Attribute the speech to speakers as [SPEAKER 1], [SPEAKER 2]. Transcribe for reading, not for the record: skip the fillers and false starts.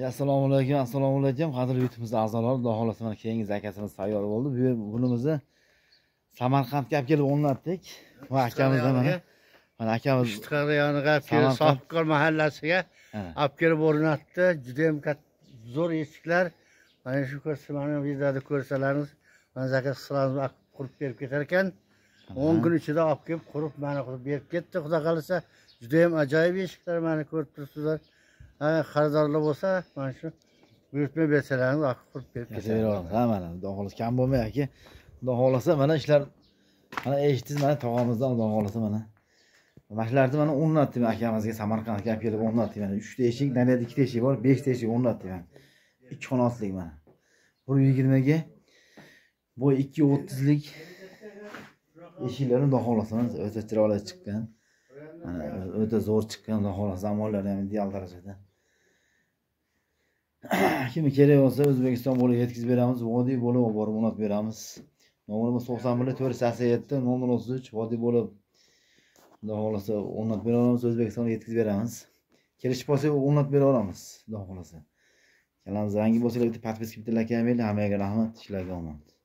[SPEAKER 1] Assalomu alaykum, assalomu alaykum. Qadrli YouTube'imiz a'zolari, Xudo xolasa mana keyingi zakazimiz tayyor bo'ldi. Bu bunimizni Samarqandga olib kelib o'rnatdik. Va akamiz mana. Mana akamiz
[SPEAKER 2] Ishtiqor yoniga olib kelib, Sohibkor mahallasiga olib kelib o'rnatdi. Juda ham zo'r eshiklar. Mana shu ko'rsa, mana videoda ko'rsalaringiz, mana zakaz qilamiz, qurib berib ketar ekan. 10 kun ichida olib kelib qurib, mana qurib berib ketdi. Xudo xolasa juda ham ajoyib eshiklar, mana ko'rib turibsizlar. Xaridorlar bo'lsa, mana shu buyurtma bersalaringiz, qurib berib
[SPEAKER 1] ketadi. Ha, mana Xudo xolasa kam bo'lmay aka. Xudo xolasa mana ishlar, mana eshitdingiz, mana tog'amizdan Xudo xolasa mana. Mana shularni mana o'rnatdim akamizga, Samarqandga olib kelib o'rnatdim. Mana 3 ta eshik, nariyada 2 ta eshik bor, 5 ta eshik o'rnatdim mana. 2 qanotlik mana. 1.20 ga bu 2.30lik eshiklarni Xudo xolasa mana o'ta chiroyli chiqqan. Mana o'ta zo'r chiqqan, Xudo xolasa zamonlari ham ideal darajada. Kimi kerak bo'lsa O'zbekiston bo'lib yetkazib beramiz, vodiy bo'lib olib borib o'rnatib beramiz. Nomerimiz 91 487 0033, vodiy bo'lib Xudo xolasa o'rnatib bera olamiz, O'zbekistonga yetkazib beramiz. Kelishib qolsa o'rnatib bera olamiz, Xudo xolasa. Kanalimiz yangi bo'lsa bitta podpiska, bitta like ham, hammaga rahmat, ishlarga omad.